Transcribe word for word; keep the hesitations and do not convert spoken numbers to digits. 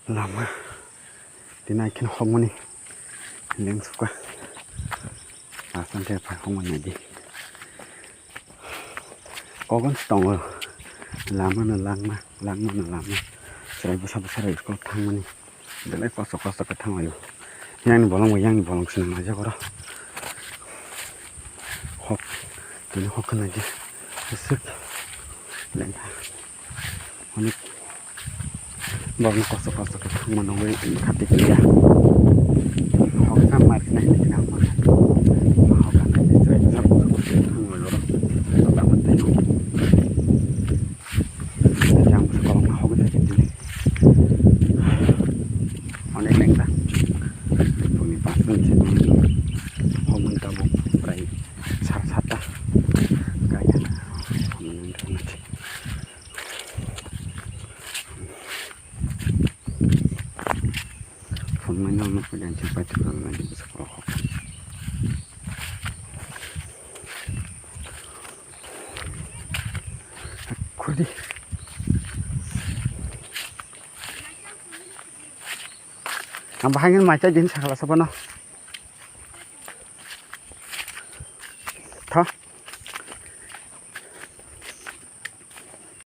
Lama tini ai kheno hokmani lengsuka. Asam khe phai hokmani naidi. Kokon tongo lama no langma, langma no lama. Chwrai bwsa bwsa rok school thangmani. Belai kosto kosto khe thanglaio. Yang ni bolong bo yang ni bolong se nanglaijak oro. Hok, tini hok khwnaidi. Aswk lengkha. Onek borokno kosto kosto khe thangma nugwi kha twi kiliya. Hok kha mar khe nai tini hok ma kha. Hok kha nai twi chwrai bwsa bwsa thangma oro. Lama twi no. Yang bwsa kolokma hogwi thai tini. Onek lengkha. Boni bus bai se hokmani tabuk prai sara satta. Kaya. Phone mano no kujang chimpai thwkang nai bwsa kolok. Khudi. Ang bahai ngan mai chai din sakala sabano. Tha.